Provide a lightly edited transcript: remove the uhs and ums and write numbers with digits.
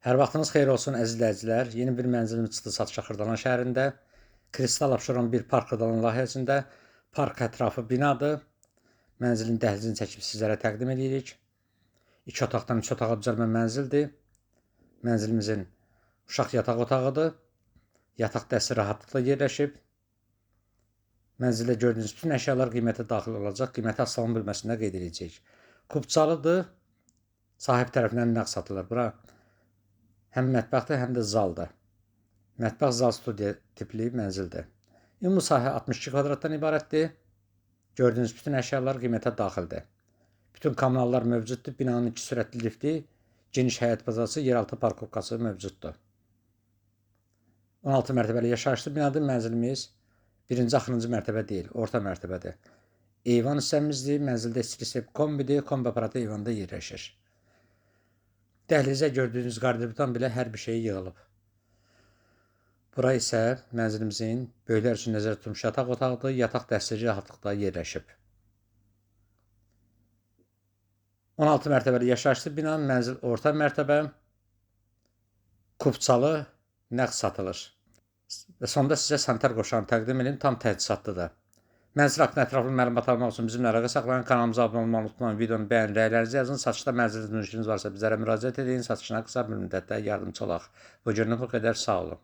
Hər vaxtınız xeyir olsun əziz izləyicilər. Yeni bir mənzilimiz çıxdı satışa Xırdalan şəhərində. Kristal Abşeron bir park Xırdalan layihəsində. Park ətrafı binadır. Mənzilin dəhlizini çəkib sizlərə təqdim edirik. 2 otaqdan 3 otağa düzəlmə mənzildir. Mənzilimizin uşaq yataq otağıdır. Yataq dəsti rahatlıqla yerləşib. Mənzildə gördüyünüz bütün əşyalar qiymətə daxil olacaq. Qiyməti salon bölməsində qeyd edəcəyik. Kupçalıdır. Sahib tərəfindən nağd satılır. Bura həm mətbəxdir, həm də zaldır. Mətbəx zal studiya tipli mənzildir. Ümumi sahə 62 kvadratdan ibarətdir. Gördüyünüz bütün əşyalar qiymətə daxildir. Bütün kommunallar mövcuddur. Binanın 2 sürətli lifti, geniş həyət bazası, yeraltı parkovkası mövcuddur. 16 mərtəbəli yaşayışlı binadır. Mənzilimiz birinci, axırıncı mərtəbə deyil, orta mərtəbədir. Eyvan hissəmizdir. Mənzildə istilik kombidir. Kombi aparatı eyvanda yerləşir. Dəhlizə gördüyünüz qarderobdan belə hər bir şey yığılıb. Bura isə mənzilimizin böyüklər üçün nəzərdə tutulmuş yataq otağıdır. Yataq dəsti rahatlıqla yerləşib. 16 mərtəbəli yaşayışlı bina, mənzil orta mərtəbə, kupçalı, nağd satılır. Və sonda sizə sanitar qoşağını təqdim edim, tam təchizatlıdır. Mənzil haqqında ətraflı məlumat almaq üçün bizimlə əlaqə saxlayın, kanalımıza abunə olmağı unutmayın, videonu bəyənin, rəylərinizi yazın. Satışda mənzilinizin müşkülünüz varsa bizlərə müraciət edin, satışına qısa bir müddətdə yardımçı olaq. Bu günlük bu qədər, sağ olun.